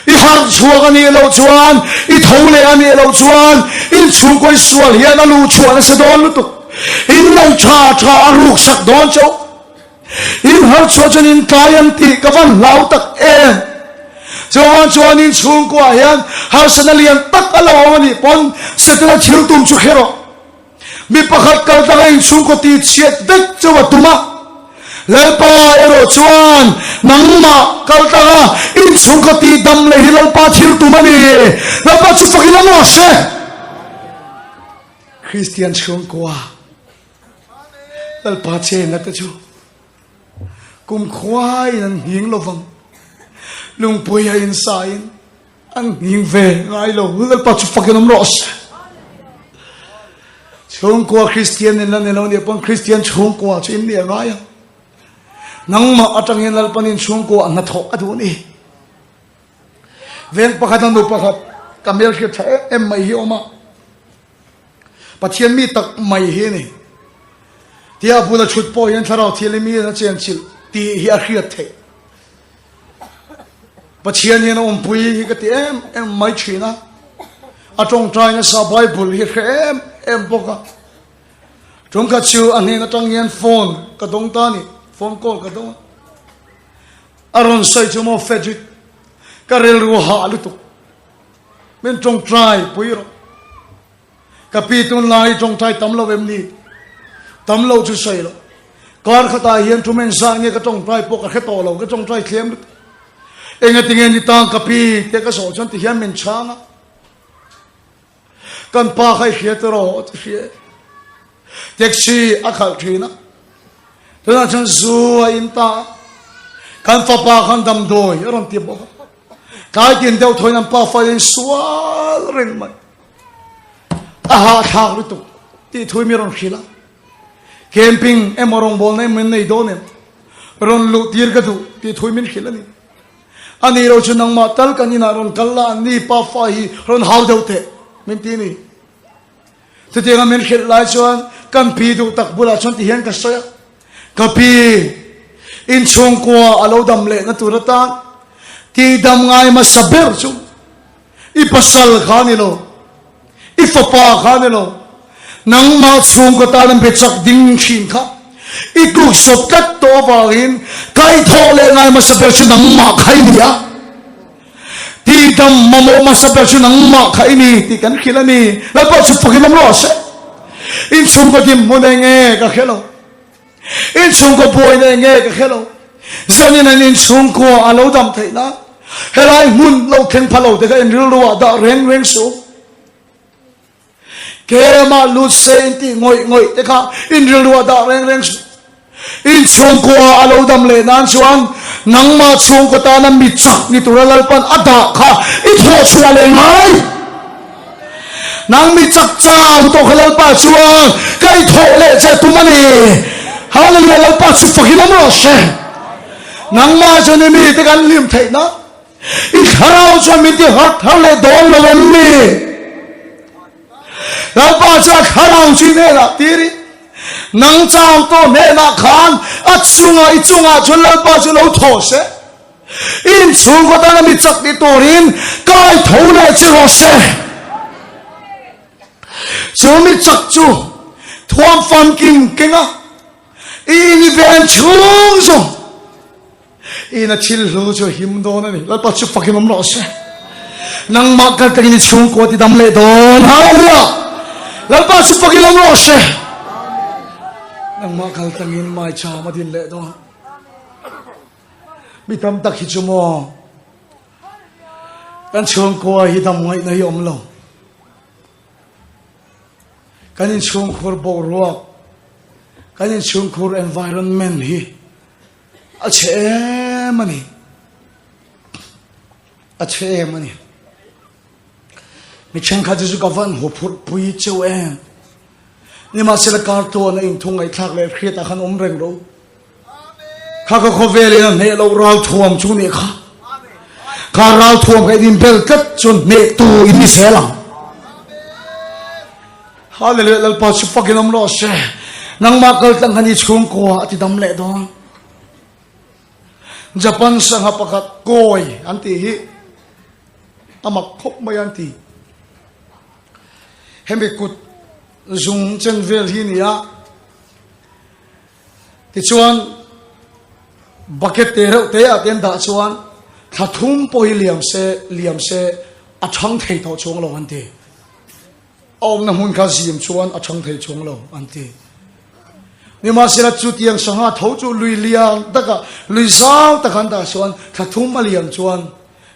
I harh chhuak a nih loh chuan, i tho leh a nih loh chuan in chhungkaw i sual hian a luh chhuah nasa dawn lutuk. In lo tha tha a ruksak dawn chauh. In harh chhuah chuan in tlai ang tih ka van hlau tak em. Chuan chuan in chhungkuah hian harsatna lian tak a lo awm a nih pawn Setana thil tum chu hre rawh. Mi pakhat kal tanga in chhungkaw tih chhiat vek chauh a tum a. Lalpa erawh chuan nangmah kal tanga in chhungkaw tih dam leh hi Lalpa thil tum a ni. Lalpa chu fakin awm rawh se. Kristian chhungkua Lalpa chenna te chu kum khuaiin an nghing lo vang. Lungpui a insain an nghing ve ngai lo. Lalpa chu fakin awm rawh se. Chhungkua Kristian in la ni lo nia pawn Kristian chhungkua chu in ni a ngai ang. Nangmah atangin Lalpan in chhungkua a hnathawh a duh ni. Veng pakhat a nu pakhat ka hmelhriat tha em em mai hi awm a. Pathian mi tak mai hi a ni. Tia bula chhut pawh hian thlarau thianghlim hi a chenchilh tih hi a hriat theih. Pathian hian a awmpui hi ka ti em em mai thin a. A tawngtai nasa Bible hi hre em em bawk a. Tumkhat chu a hnen atang hian phone ka dawng ta a ni, phone call ka dawng a. A rawn sawi chu maw Frederick, ka rilru hah lutuk. Min tawngtai pui rawh. Ka pi tunlai i tawngtai tam lo em ni? Tam lo chu sawi lo. Kar khatah hian thu men zah nge ka tawngtai pawh ka hre tawh lo, ka tawngtai thlem lutuk. Engatinge ni tang ka pi te ka zawh chuan ti hian min chhang a. Kan pa kha i hria te rawh ti hria e. Taxi a khalh thin a. Tunah chuan zu a in ta a. Kan fapa khan damdawi a rawn ti bawk a. Tlai tin deuh thawiin an pa fa in sual reng mai. A hahthlak lutuk tih thui mi rawn hrilh a. Camping emaw rawngbawlna emaw min nei dawn em? Rawn luh tir ka duh tih thui min hrilh a ni. A ni lo chu nangmah tal kan inah rawn kal la, anni pa fa hi rawn hau deuh teh min ti ni. Chutianga min hrilh lai chuan kan pi duh tak bulah chuan ti hian ka sawi a, Ka pi, inchhungkua a lo dam lehna tur atan tih dam ngai hmasa ber chu i pasal kha a ni lo, i fapa kha a ni lo, nangmah chhungkaw tan an be chak ding thin kha i tluksawp tlat tawh avangin kaihthawh leh ngai hmasa ber chu nangmah kha i ni a. Tihdam mamawh hmasa ber chu nangmah kha i ni tih kan hrilh a ni. Lalpa chu fakin awm rawh se. Inchhungkaw dinhmun eng nge ka hre lo. Inchhungkaw buaina eng nge ka hre lo. Zanin an inchhungkua a lo dam theih nan helai hmun lo thleng pha lo te kha in rilru ah dah reng reng suh. Kemah lut se in tih ngawih ngawih te kha in rilru ah dah reng reng suh. In chhungkua a lo dam leh nan chuan nangmah chhungkaw tana mi chak ni tura Lalpan a dah kha i thawh chhuah leh ngai. Nang mi chak chau tawh kha Lalpa chuan ka i thawh leh che tum a ni. Hallelujah Lalpa chu fakin awm rawh se. Nangmah chuan i mite kan hlim theih nan i thlarau chuan min ti harh thar leh dawn lo em ni? Lalpa chuan thlarau chu i hnenah tirin nang chau tawh hnenah khan a chungah i chungah chuan Lalpa chu lo thaw se. Inchhungkaw tana mi chak ni turin kai tho leh che rawh se. Chu mi chak chu thuam famkim kenga i in ven chhung zawng ina thil hlu chu him dawn a ni. Lalpa chu fakin awm rawh se. Nangmah kal takin i chhungkua ti dam leh dawn. Hallelujah! Lalpa chu fakin awm rawh se. Nangmah kal tangin maicham a din leh dawn. Mi tam tak hi chu maw kan chhungkua hi dam ngaihna hi awm lo. Kan inchhungkhur boruak, kan inchhungkhur environment hi a chhe em a ni. A chhe em a ni. Mi thenkhat hi chu ka van huphurh pui cheu em. Nimahsela kartuan a inthung ngaihthlak leh hriatah khan awm reng ro. Kha ka khawvel in a hneh loh ralthuam chu nih kha. Kha ralthuam kha in bel tlat chuan hneh tu in ni zel ang. Hallelujah Lalpa chu fakin awm rawh se. Nangmah kal tlang khan i chhungkua a ti dam leh dawn. Japan sangha pakhat kawi an tih hi a mak khawp mai an ti. Hemi kut zung chen vel hi ni a. Tichuan, bucket te reuh te ah te an dah chuan thla thum pawh hi liam se, liam se a chhang thei tawh chuang lo an ti. A awmna hmun kha zim chuan a chhang thei chuang lo an ti. Nimahsela chutiang sangha tho chu lui lian takah, lui zau takah an dah chuan thla thum a liam chuan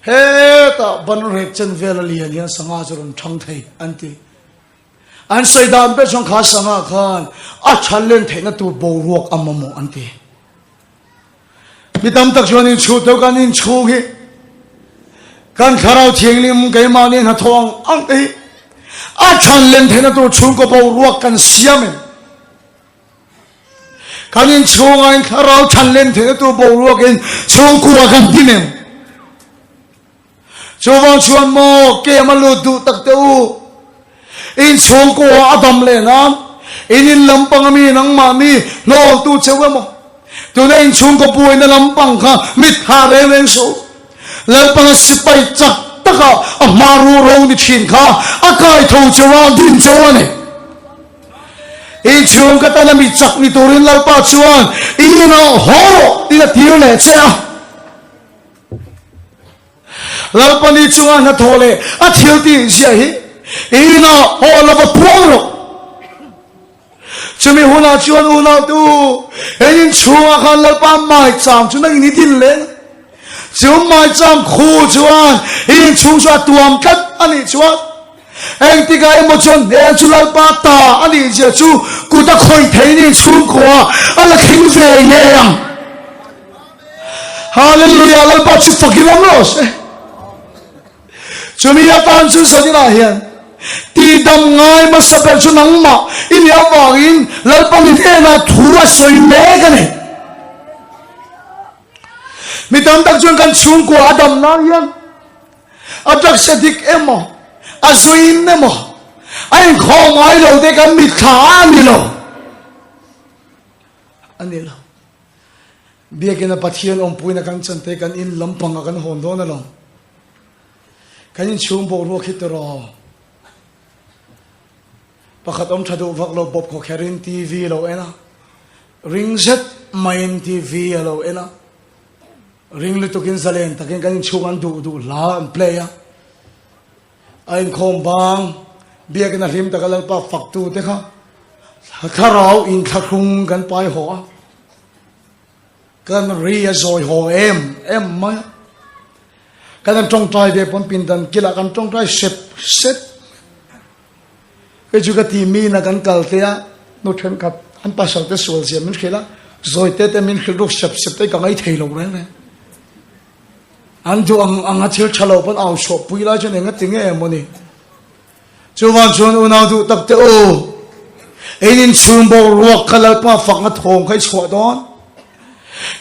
hetah banrek chen vel a lian hian sangha chu rawn chhang thei an ti. An sawi dan ber chuan kha sangha khan a tha len theihna tur boruak a mamawh an ti. Mi tam tak chuan inchhu deuh kan inchhung hi kan thlarau thianghlim keimahni hnathawh ang ang te hi a than len theihna tur chhungkaw boruak kan siam em? Kan inchhungah in thlarau than len theihna tur boruakin chhungkua kan din em? Chuvang chuan maw kem a lut duh tak teh u. In chhungkua a dam leh nan in in lampang ami nangmahni hnawltu cheu emaw tuna in chhungkaw buaina lampang kha mit thah reng reng suh. Lalpanga sipai chak tak. takah a hma ruhro ni thin kha a kai tho cheu a, din cheu a ni. I chhung ka tana mi chak ni turin Lalpa chuan i inah haw rawh tiin a tir leh che a. Lalpa ni chunga hnathawh leh a thil tih ziah hi i inah haw lova puang rawh. Chumi hunah chuan unautu, he inchhungah khan Lalpa maicham chu nangin i din leh ang. Chu maicham khu chuan i inchhung chu a tuam tlat a nih chuan engtikah emaw chuan hmel chu Lalpa ta a nih zia chu kut a khawih thei ni chhungkua a la thleng ve ngei ang. Hallelujah! Lalpa chu fakin awm rawh se. Chumi atan chu zaninah hian tihdam ngai hmasa ber chu nangmah i nih avangin Lalpan i hnenah thu a sawi mek a ni. Mi tam tak chuan kan chhungkua a dam nan hian a drugs addict emaw, a zuin emaw, a inkhawm ngai lo te kan mitthla a ni lo. A ni lo. Biakina Pathian awmpuina kan chan te kan in lampang a kan hawn dawn alawm. Kan inchhung boruak hi tiraw. Pakhat awm tha duh vak lo bawp khaw kherin TV a lo en a. Ring zet maiin TV a lo en a. Ring lutukin zalen takin kan inchhung an duh duh hla an play a. A inkhawm bang biakina hlim taka Lalpa faktu te kha thlarau inthlahrung kan pai haw a. Kan ri a zawi haw em em mai a. Kan han tawngtai ve pawn pindan kilah kan tawngtai sep sep. Kei chu ka ti mi na kan kal te a nu thenkhat an pasal te sual zia min hrilh a, zawi te te min hrilh ruk sep sep te ka ngai thei lo reng reng. An duh ang ang a thil tha lo pawn au chhuah pui lai chuan enga ti nge emaw ni. Chuvang chuan unau duh tak te u, in inchhung boruak kha Lalpa fakna thawm kha i chhuah dawn.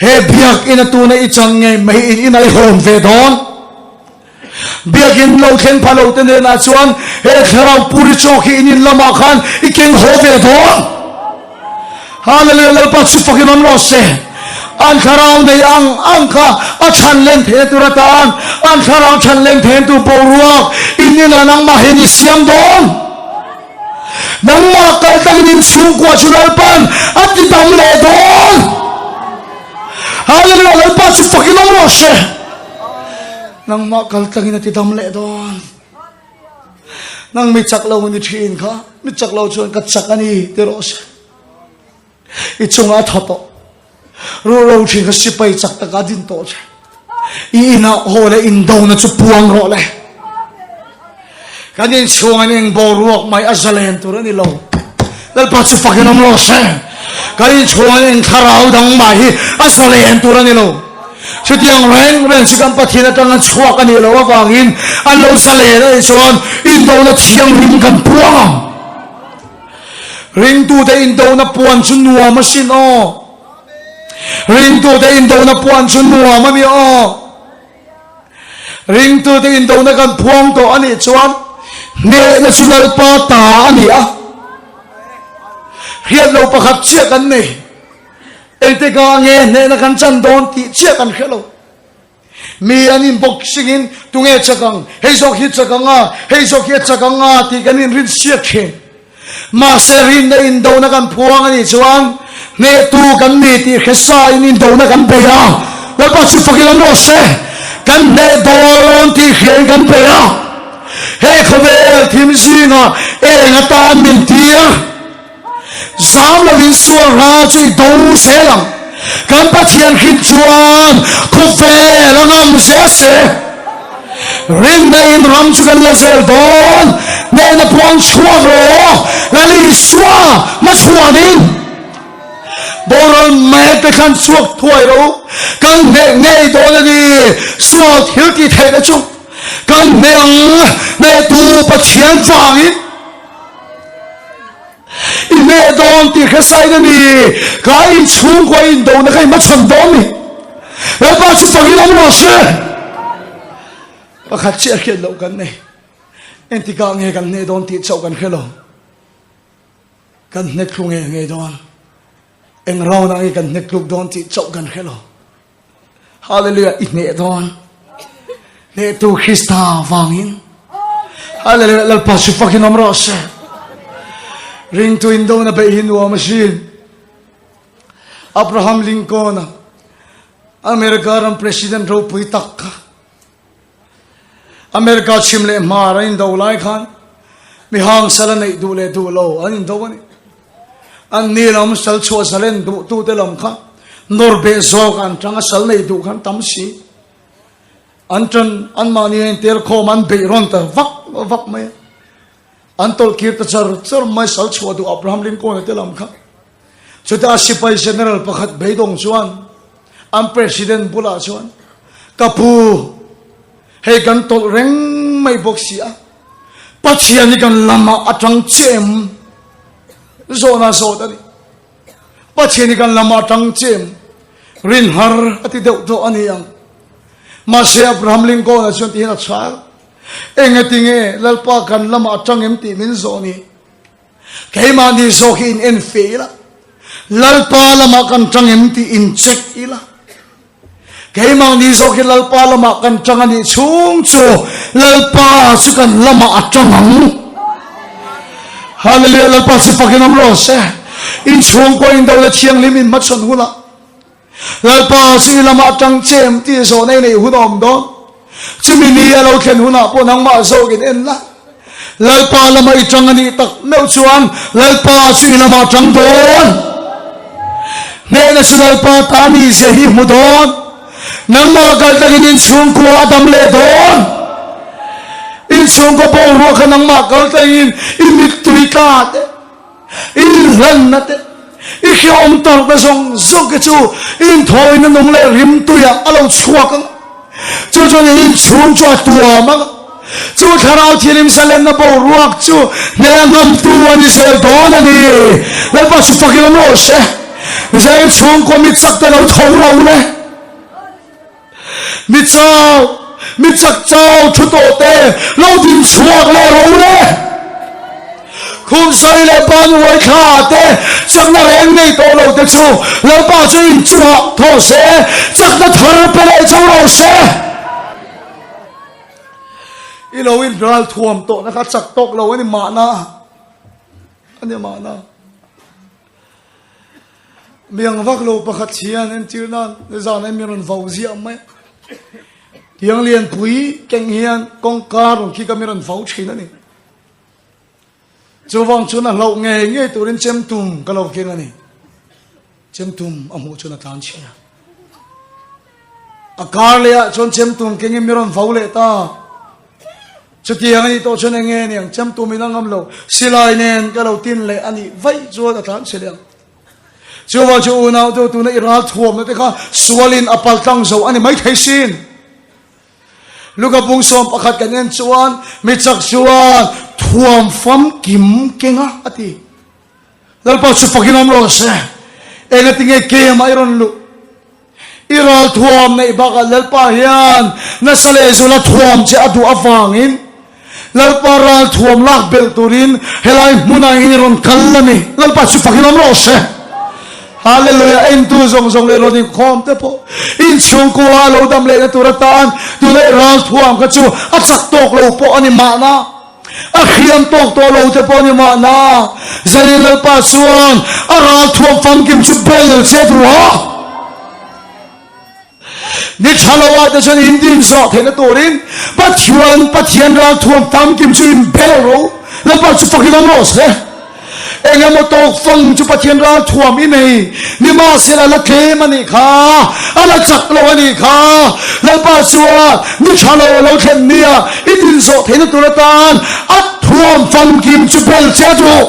He biakin a tuna i chang ngei mai in inah i hawn ve dawn. Biakin lo thleng pha lo te hnenah chuan he thlarau puri chawk hi in in lamah khan i keng haw ve dawn. Hallelujah Lalpa chu fakin awm rawh se. An thlarau nei ang ang kha a chhan len theihna tur atan an thlarau chhan len theihna tur boruak in inah nangmah hian i siam dawn. Nangmah kal takin in chhungkua chu Lalpan a ti dam leh dawn. Hallelujah Lalpa chu fakin awm rawh se. Nangmah kal takin a ti dam leh dawn. Nang mi chak lo ni thin kha, mi chak lo chuan ka chak a ni ti rawh se. I chungah a tha tawh. Ruhro thin kha sipai chak taka din tawh che. I inah haw le indona chu puang rawh le. Kan inchhung an eng boruak mai a zalen tur a ni lo. Lalpa chu fakin awm rawh se. Kan inchhung an eng thlarau dang mai hi a zalen tur a ni lo. Chutiang reng reng chu kan Pathian atanga chhuak a nih loh avangin an lo zalen a nih chuan indona thianghlim kan puang ang. Ringtute indona puan chu nuam asin aw. Ringtute indona puan chu nuam a ni aw. Ringtute indona kan phuang tawh a nih chuan hnehna chu Lalpa ta a ni a. Hriat lo pakhat chiah kan nei. Engtikah nge hnehna kan chan dawn tih chiah kan hre lo. Mi an in boxing in tunge chak ang, hei zawk hi chak ang a, hei zawk hi a chak ang a tih kan inrin siak thin. Mahse rinna indona kan phuang a nih chuan hnehtu kan ni tih hre sa in indona kan bei a, Lalpa chu fakin an rawh se, kan hneh dawn tih hriain kan bei a. He khawvel thim zingah eng atan min tir. Zam lovin sual hla chu i do zel ang. Kan Pathian hrim chuan khawvel a ngam zel se. Rinna in ram chu kan la zel dawn. Hnehna puang chhuak rawh Lal Isua hmachhuanin. Boral mek te thlan chhuak thuai rawh u. Kan hneh ngei dawn a ni. Sual thil tih theihna chu kan hneh ang. Hnehtu Pathian vangin. I hneh dawn tih hre sain a ni. Ka inchhungkua indona kha i hmachhawn dawn ni. Lalpa chu fakin awm rawh se. Pakhat chiah hriat loh kan nei. Engtikah nge kan hneh dawn tih chauh kan hre lo. Kan hnek thlu nge ngei dawn. Eng round ah nge kan hnek tluk dawn tih chauh kan hre lo. Hallelujah, i hneh dawn. Hnehtu Krista vangin. Hallelujah Lalpa chu fakin awm rawh se. Ringtu indona beih hi nuam asin. Abraham Lincoln a America ram president ropui tak kha America chhim leh hmar an indo lai khan mi hang sal a neih duh leh duh lo an indo a ni. An ni lam sal chhuah zalen duh tu te lam kha nawr beh zawk an tang a sal neih duh khan tam si. An tan anmahni a intel khawm an beih rawn ta vak vak mai a. An tawlh kir ta char char mai sal chhuah duh Abraham Lincoln a te lam kha. Chutah sipai general pakhat beidawng chuan an president bulah chuan ka pu hei kan tawlh reng mai bawk si a Pathian hi kan lamah a tang che em? Zawhna zawt a ni. Pathian hi kan lamah tang chem rin har a ti deuh tawh a ni ang. Mahse Abraham Lincoln-a chuan tihian a chhang, Engatinge Lalpa kan lamah a tang em tih min zawh ni? Keimahni zawk hi in en fe ila, Lalpa lamah kan tang em tih in check ila. Keimahni zawk hi Lalpa lamah kan tang a nih chhung chu Lalpa chu kan lamah a tang ang. Hallelujah Lalpa chu fakin awm rawh se. In chhungkaw in do le thianghlim in hmachhawn hunah Lalpa chu i lamah tang chem tih zawhna i neih hun a awm dawn. Chumi ni a lo thlen hunah pawh nangmah zawkin en la. Lalpa lama i tang a nih tak meuh chuan Lalpa chu i lamah tang dawn. Hnehna chu Lalpa ta ni zia hi hmu dawn. Nangmah kal takin in chhungkua a dam leh dawn. In chhungkaw boruak kha nangmah kal takin i mittui tla te, i inhlanna te, i hrehawm tawrhna zawng zawng te chu inthawina nung leh rimtuiah a lo chhuak ang. Chu chuan in chhung chu a tuam ang. Chu thlarau thianghlim zalenna boruak chu hneh ngamtu a ni zel dawn a ni. Lalpa chu fakin awm rawh se. Zeng chhungkaw mi chak te lo tho ro le. Mi chau, mi chak chau thu tawh te lo din chhuak leh ro le. Khum sawi leh ban uai thla te chakna reng nei tawh lo te chu Lalpa chu in chungah thaw se, chakna thar pe leh cho rawh se. I lo in ral thuam tawh na kha chak tawk lo a ni mahna, a ni mahna. Miang vak lo pakhat hian entir nan nizan ah mi rawn vau ziah mai a. Tiang lianpui keng hian kawngka rawn kik a mi rawn vau thin a ni. Chuvang chuan a hlauh ngei ngei turin chemtum ka lo keng a ni. Chemtum a hmuh chuan a tlan chhia. A kar leh ah chuan chemtum kengin mi rawn vau leh ta. Chutiang a nih tawh chuan enge niang chemtum in a ngam lo. Silai nen ka lo tin leh a nih vaih chuan a tlan chhe leh ang. Chuvang chu unau te tuna i ral thuamna te kha sualin a paltlang zo a ni maithei sin. Luka bung 11 kan en chuan mi chak chuan thuam famkim kenga a ti. Lalpa chu fakin awm rawh se. Engatinge game ah i rawn luh? I ral thuam neih bakah Lalpa hian nasa leh zula thuam che a duh avangin Lalpa ral thuam lak belh turin helai hmunah hian i rawn kal a ni. Lalpa chu fakin awm rawh se. Hallelujah entu zawng zawng leh rawn inkhawm te pawh inchhungkua a lo dam lehna tur atan tuna i ral thuam kha chu a chak tawk lo pawh a ni mahna a hriam tawk tawh lo te pawh a ni mahna Zanin Lalpa chuan a ral thuam famkim chu bel che duh a. Ni tha lo ah te chuan in din zawh theihna turin Pathian Pathian ralthuam famkim chu in bel ro. Lalpa chu fakin awm rawh se. Eng emaw tawk fang chu Pathian ralthuam i nei. Nimahsela a la tlem a nih kha, a la chak lo a nih kha. Lalpa chuan ni tha lo a lo thlen nia i din zawh theihna tur atan a thuam famkim chu bel che duh.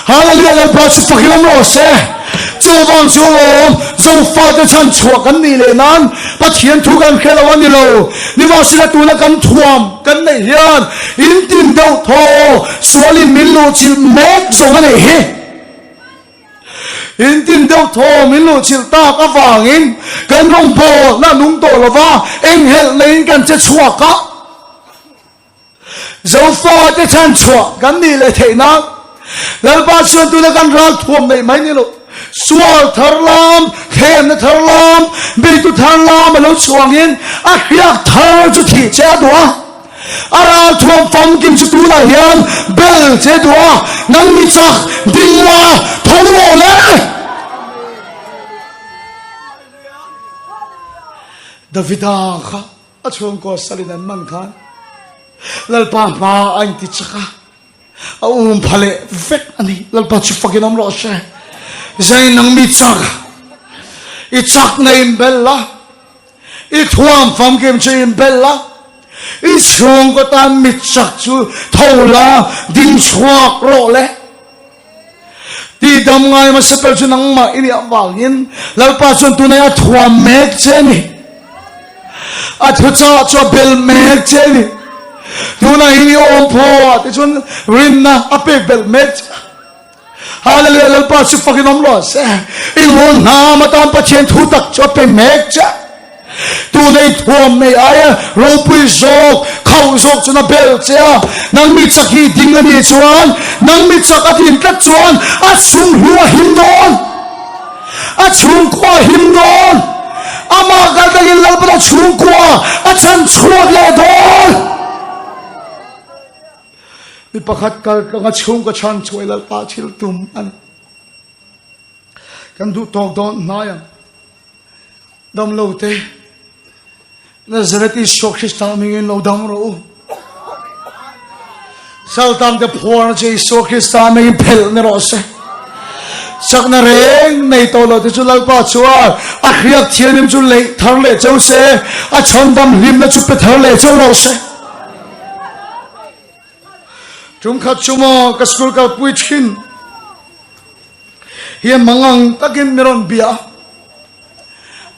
Hallelujah Lalpa chu fakin awm rawh se. Chuvang chu awm Zofate chhan chhuah kan nih leh nan Pathian thu kan hre lo a ni lo. Nimahsela tuna kan thuam kan neih hian in tin deuh thaw sualin min luhchilh mek zawng a neih hi. In tin deuh thaw min luhchilh tak avangin kan rawngbawlna nung tawh lova enghelh neiin kan che chhuak a. Zofate chhan chhuah kan nih leh theih nan Lalpa chuan tuna kan ral thuam neih mai ni lo. Sual thar lam, thlemna thar lam, beitu thar lam a lo chhuangin a hriak thar chu thih che a duh a. A ralthuam famkim chu tunah hian bel che duh a, nang mi chak ding la tho rawh le. Davida kha a chhungkaw salin an man khan Lalpa hma a inti chak a, a um pha leh vek a ni. Lalpa chu fakin awm rawh se. Zai nang mi chak i chak na in bel la, i thuam famkim chu in bel la, i chhungkaw tan mi chak chu tho la ding chhuak rawh le. Tihdam ngai hmasa ber chu nangmah i nih avangin Lalpa chuan tunah a thuam mek che a ni. A thuchah chu a bel mek che a ni. Tunah hi i awm phaw ah te chuan rinna a pek belh mek che a. Hallelujah Lalpa chu fakin awm rawh se. I ngawn hnam atan Pathian thu tak chu a pe mek che a. Tuna i thuam nei aia ropui zawk, khauh zawk chuan a bel che a, nang mi chak hi ding a nih chuan, nang mi chak a din tlat chuan a chhung hlu a him dawn, a chhungkua a him dawn, amah kal takin Lalpan a chhungkua a chhan chhuak leh dawn. Mi pakhat kal tlanga chhungkaw chhan chhuah i Lalpa thil tum a ni. Kan duh tawk dawn hnai ang. Damlo te, Nazareth Isua Krista hmingin lo dam rawh u. Saltang te phuarna che Isua Krista hmingin phelh ni rawh se. Chakna reng nei tawh lo te chu Lalpa chuan a hriak thianghlim chu leih thar leh cheu se, a chhandam hlimna chu pe thar leh cheu rawh se. Tum khat chu maw ka school kalpui thin hian mangang takin mi rawn bia a,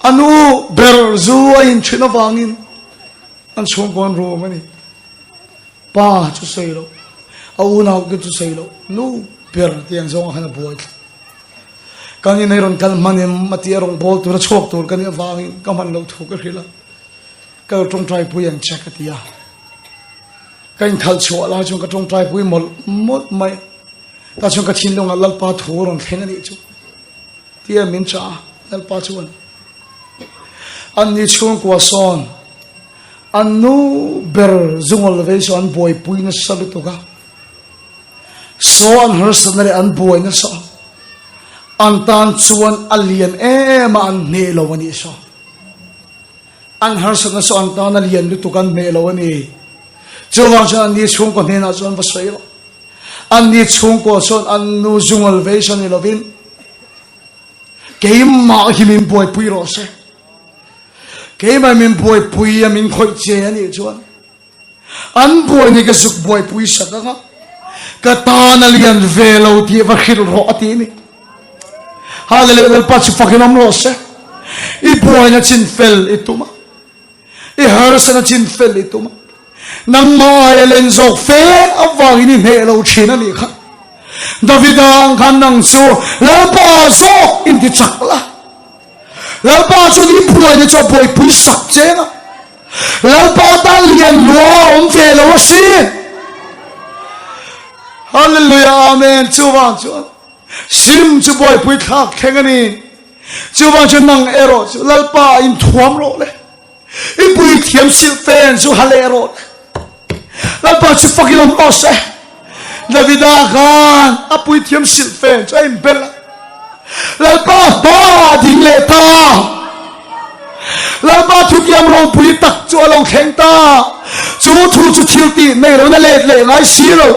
a nu ber zu a in thin avangin an chhungkaw an rum a ni. Pa chu sawi loh, a unau te chu sawi loh, nu ber tiang zawngah khan a buai tlat. Kan in hei rawn kal hman em a tia rawn bawl tur a chhuak tur ka nih avangin ka hman loh thu ka hrilh a, ka lo tawngtai pui ang che ka ti a. Ka inkhalh chhuah lai chuan ka tawngtai pui mawlh mawlh mai a. Tah chuan ka thinlungah Lalpa thu rawn thleng a nih chu tia min chah a, Lalpa chuan an ni chhungkua sawn an nu ber zungawl vei saw an buaipui nasa lutuk a, saw an harsatna leh an buai nasa an tan chuan a lian em a an hneh lo a nih saw. An harsatna chu an tan a lian lutuk an hmeh lo a ni. Chuvang chuan anni chhungkaw hnenah chuan va sawi rawh. Anni chhungkaw chuan an nu zungal vei sa ni lovin keimah hi min buaipui rawh se. Keimah min buaipui a min khawih che a nih chuan An buai ni ka zuk buaipui sak anga ka tan a lian ve lo tih va hrilh rawh a ti ni. Hallelujah Lalpa chu fakin awm rawh se. I buaina chin fel i tum a. I harsana chin fel i tum a. Nangmah aia len zawk fe avangin i hneh lo thin a nih kha. Davida ang khan nang chu Lalpa zawk in ti chak la. Lalpa chuan i buaina chu a buaipui sak cheng a. Lalpa tan lian lua a awm ve lo a si. Hallelujah Amen. Chuvang chuan sim chu buaipui thlak thleng a ni. Chuvang chuan nang erawh chu Lalpa in thuam rawh le. I pui thiam silh fen chu ha leh rawh le. Lalpa chu fakin awm rawh se. Davida khan a puithiam silh fen chu a inbel a. Lalpa hma ding leh ta. Lalpa thutiam ropui tak chu a lo thleng ta. Chu thu chu thil tih nei lo na let leh ngai si lo.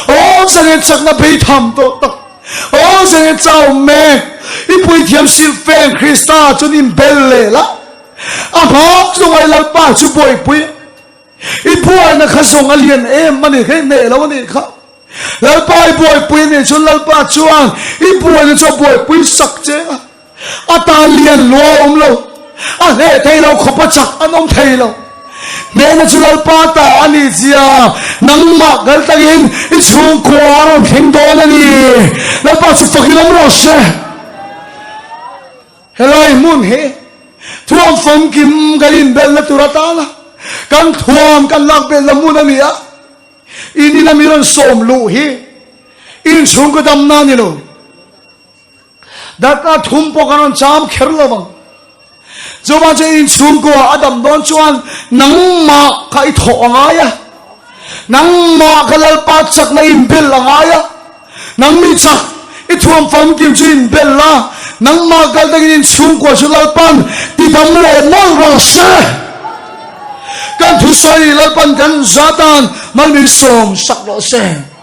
Aw zalen chakna beitham tawh tak. Aw zalen chau mek. I puithiam silh fen Krista chuan inbel leh la. A hma chu ngai Lalpa chu buaipui. I buaina kha zawng a lian em a ni kha i hneh lo a nih kha. Lalpa i buaipui a nih chuan Lalpa chuan i buaina chu a buaipui sak che a. A tan lian lua a awm lo. A hneh thei lo khawp a chak an awm thei lo. Hnehna chu Lalpa ta a nih zia nangmah kal takin i chhungkua a rawn thleng dawn a ni. Lalpa chu fakin awm rawh se. Helai hmun hi thuam famkim kan inbelhna tur atana kan thuam kan lak belhna hmun a ni a, in ina mi rawn sawm luh hi inchhungkaw damna a ni lo. Darkar thum pawh kan rawn cham kher lo vang. Chuvang chuan inchhungkua a dam dawn chuan nangmah kha i thawh a ngai a, nangmah kha Lalpa chakna inbel a ngai a, nangmi chak i thuam famkim chu inbel la, nangmah kal takin inchhungkua chu Lalpan ti dam leh mawlh rawh se. Kan thusawi Lalpan kan zatan mal min sawm sak rawh se.